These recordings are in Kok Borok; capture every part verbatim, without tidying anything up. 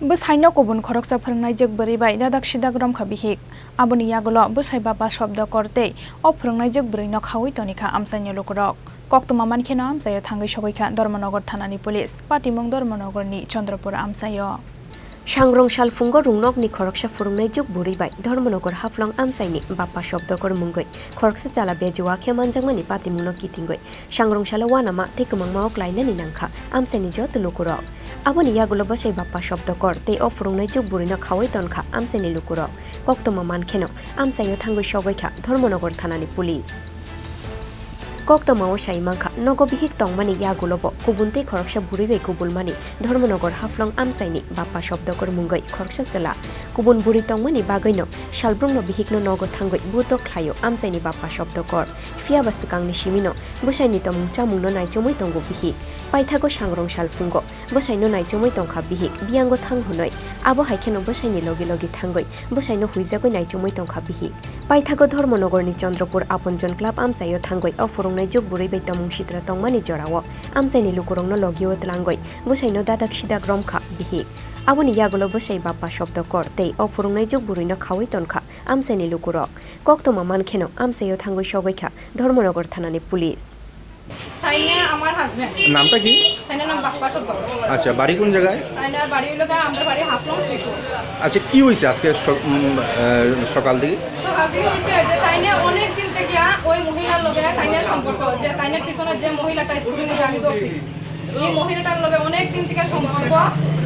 Bwsaino kubun khoroksa phwrwngnaijwk bwrwi bai dadak sidak romkha bihik. Aboni yagulo bwsai bapa shobdo kor tei o phwrwngnaijwk bwrwino khaui tonikha amchaini lukurok. Koktwma mankheno amchaio thangwi sogwikha Dharmanagar thanani police, patimung Dharmanagarni Chandrapur amchaio. Sangrong salphungo Rungnokni khoroksa phwrwngnaijwk bwrwi bai Dharmanagar Haflong amchaini bapa shobdo kor mungwi khoroksa chwla bejua khe manjakmani patimungno kitingwi Sangrong salo uanama tei kwmangma o klainani nangkha amchaini joto lukurok. Aboni yagulo bwsai bapa shobdo kor tei o phwrwngnaijwk bwrwino khaui tonkha amchaini lukurok. Koktwma mankheno amchaio thangwi sogwikha Dharmanagar thanani police. Koktwmao sai mankha, nogo bihik tongmani yagulobo kubun tei khoroksa bwrwi bai kubulmani Dharmanagar Haflong amchaini bapa shobdo kor mungwi khoroksa chwla. Kubun bwrwi tongmani bagwino salbrumno bihikno nogo thangwi buto khlaio amchaini bapa shobdo kor. Phiya ba swkangni simino bwsaini tomung chamungno naichomwi tongo bihik. Paithago Sangrong salphungo bwsaino naichomwi tongkha bihik, biyango thang hwnwi. Abo hai kheno bwsaini logi logi thangwi bwsaino huijagwi naichomwi tongkha bihik. Paithago Dharmanagarni Chandrapur Aponjon Club amchaio thangwi o phwrwngnaijwk bwrwi bai tomung sitra tongmani jorao amchaini lukurokno logio twlangwi bwsaino dadak sidak romkha bihik. Aboni yagulo bwsai bapa shobdo kor tei o phwrwngnaijwk bwrwino khaui tonkha amchaini lukurok. Koktwma mankheno amchaio thangwi sogwikha Dharmanagar thanani police. তাইনে আমার হাজবেন্ড। নামটা কি? তাইনে নাম বাপ্পা শব্দ। আচ্ছা, বাড়ি কোন জায়গায়? তাইনার বাড়ি হইল গা, আমরা বাড়ি হাফলং শ্রীপুর। আচ্ছা, কি হয়েছে আজকে স-, উম, আহ, সকাল থেকে? সকাল থেকে হয়েছে যে তাইনে অনেক দিন থেকে ওই মহিলার লগে তাইনের সম্পর্ক, যে তাইনের পিছনে যে মহিলাটা স্কুটির মধ্যে আমি ধরছি, এই মহিলাটার লগে অনেক দিন থেকে সম্পর্ক,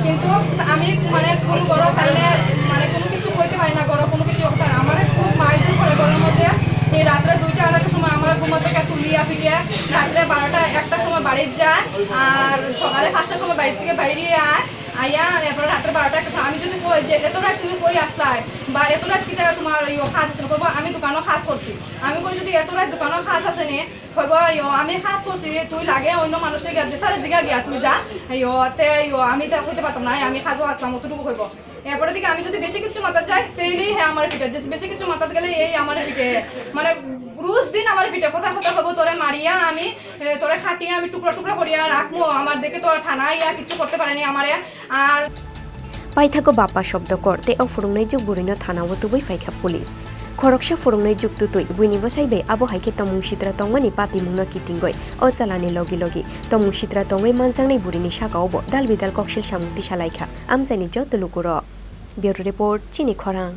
কিন্তু আমি মানে কোনো ঘরো তাইনে মানে কোনো কিছু কইতে পারি না, ঘরো কোনো কিছু করতে পারি না। আমারে খুব মারধর করে ঘরের মধ্যে। এই রাত্রে দুইটা আড়াইটার সময় আমার ঘুম থেকে তুলিয়া ফিরিয়া রাত্রে বারোটা একটার সময় বাড়ির যায়, আর সকালে পাঁচটার সময় বাড়ি থেকে বাইরে আয়, আইয়া এরপরে রাত্রে বারোটা একটার সময় আমি যদি কই যে এত রাত তুমি কই আসলায় বা এত রাত কিতা তোমার ওই কাজ আছে, কইবো আমি দোকানও কাজ করছি। আমি কই যদি এত রাত দোকানও কাজ আছে নে, কইবো ইয়ো আমি কাজ করছি, তুই লাগে অন্য মানুষের গিয়া যে সারে জিগা গিয়া তুই যা, ইয়ো তে ইয়ো আমি তা কইতে পারতাম না, আমি কাজও আসলাম অতটুকু কইবো। এরপরে দিকে আমি যদি বেশি কিছু মাথাত যাই, তেইলেই হ্যাঁ আমার পিঠে, যে বেশি কিছু মাথাত গেলে এই আমার পিঠে, মানে রোজ দিন আমার পিঠে কথা কথা কইবো, তোরে মারিয়া আমি, এ, তোরে খাটিয়া আমি টুকরা টুকরা করিয়া রাখবো, আমার দেখে তো আর থানায় ইয়া কিছু করতে পারেনি আমারে। আর Paithago bapa shobdo kor tei o phwrwngnaijwk bwrwino thanao tubui phaikha police. Khoroksa phwrwngnaijwk tutui buini bwsai bai abo hai khe tomung sitra tongmani patimungno kitingwi o chwlani logi logi tomung sitra tongwi manjaknai bwrwini sakaobo dal bidal koksil samung tisalaikha amchaini joto lukurok. Bureau Report, Chini Khorang.